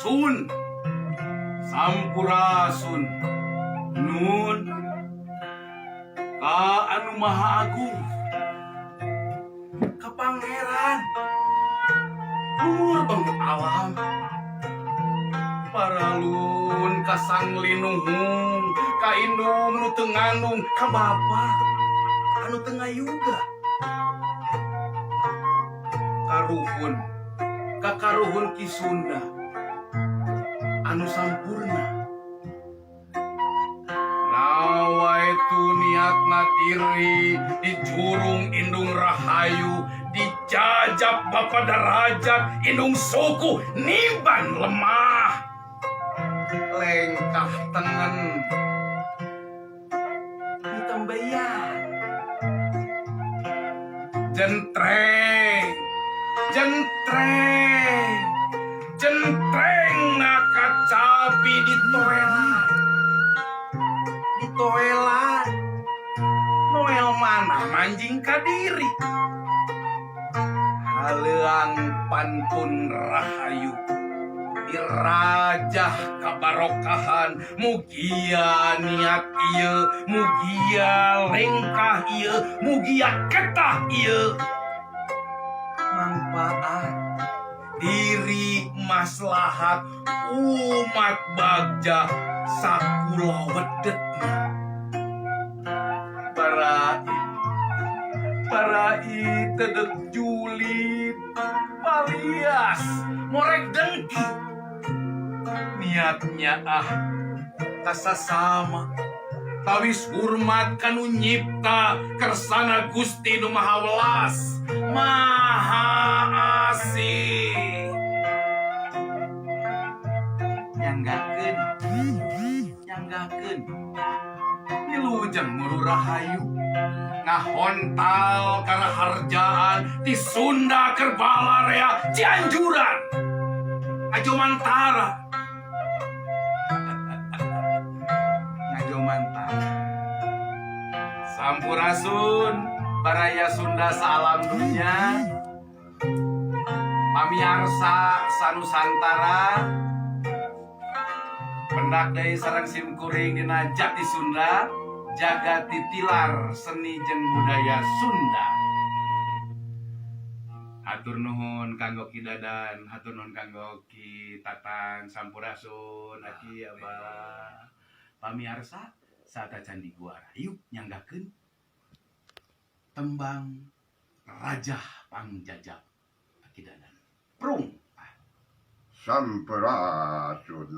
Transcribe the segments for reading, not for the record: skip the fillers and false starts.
Sun Sampurasun Nun ka anu Maha Agung ka Pangeran Luhur banget alam paralun ka Sang Linuhung ka indung nu teu ngandung ka bapa anu teu ngayuga karuhun ka karuhun Ki Sunda anu sampurna nawaitu niatna diri dijurung indung rahayu dijajab bapa darajat indung suku niban lemah lengkah tengen ditembeyan jentreng jentreng jentreng na kacapi ditoelan ditoelan Noel mana manjing kadiri haleuang pantun rahayu dirajah kabarokahan mugia niat ieu mugia lengkah ieu mugia ketah ieu mangpaat diri maslahat umat bagja sakula wedetna barai tedek julid palias morek dengki niatnya ah kasasama tawis hormat kanu nyipta kersana Gusti nu Maha Welas Maha Asih nyanggakeun nyanggakeun wilujeng muru rahayu ngahontal karaharjaan ti Sunda Kerbalarea Cianjuran Ngajomantara Ngajomantara Sampurasun baraya Sunda salam dunya pamiarsa sanusantara pendak deui sareng simkuring dina Jati Sunda jaga titilar seni jeung budaya Sunda. Hatur nuhun kanggo Ki Dadan, hatur nuhun kanggo Ki Tatang, sampurasun aki abah. Pamiarsa satacan diguara yuk nyanggakeun tembang Rajah Pangjajab Aki Dadan. Prung. Sampurasun.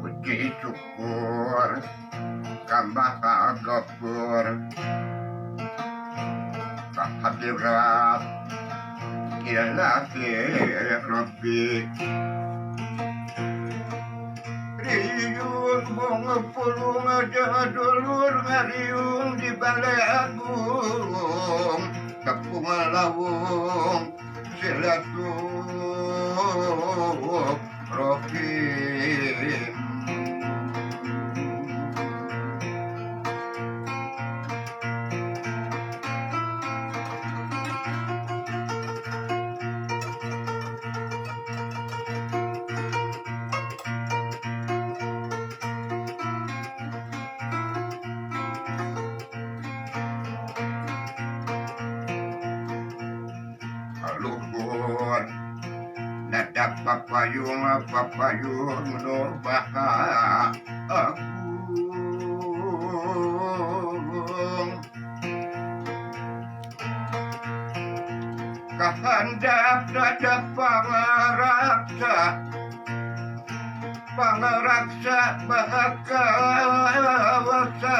Puji syukur ka Maha Gafur kehadirat Ilahi Rabbi Riung bunga pulung aja dulur ngariung di balai agung tepung lawung silaturahim. Luhur nada papayung papayung nu maha agung kahandap nada pangaraksa pangaraksa maha kawasa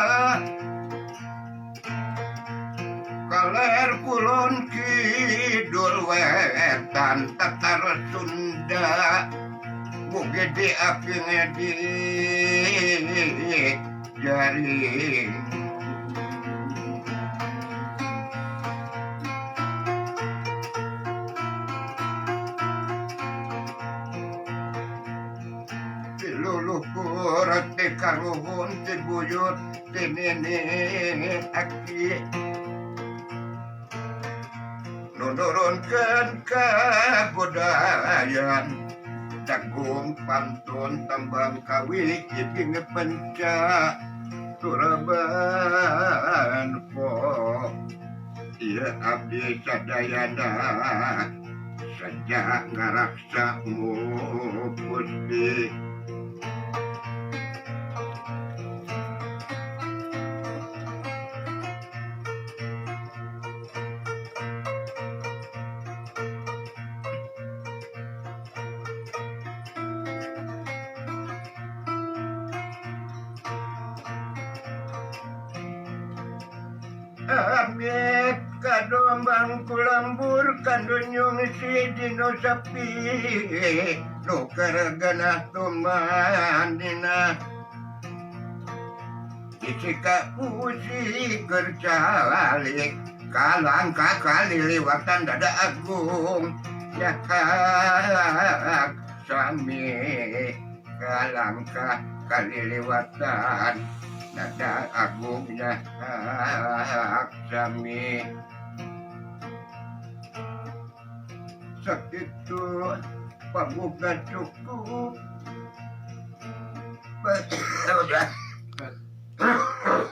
kaler kulon kidul wetan tatar Sunda mugi diaping di jaring. Karuhun ti buyut ti nini aki nu nurunkeun kabudayan jagung pantun tembang kawi ibing penca turaban po ieu abdi sadayana saja ngaraksa muputih. Amit kadombang kulambur kadunyung si dino sapi nu karagana tumanina disika usi kercalik kalangka kaliliwatan dada agung nyahak sami kalangka kaliliwatan dada agung nyahak sami sakitu pamuga cukup. Udah.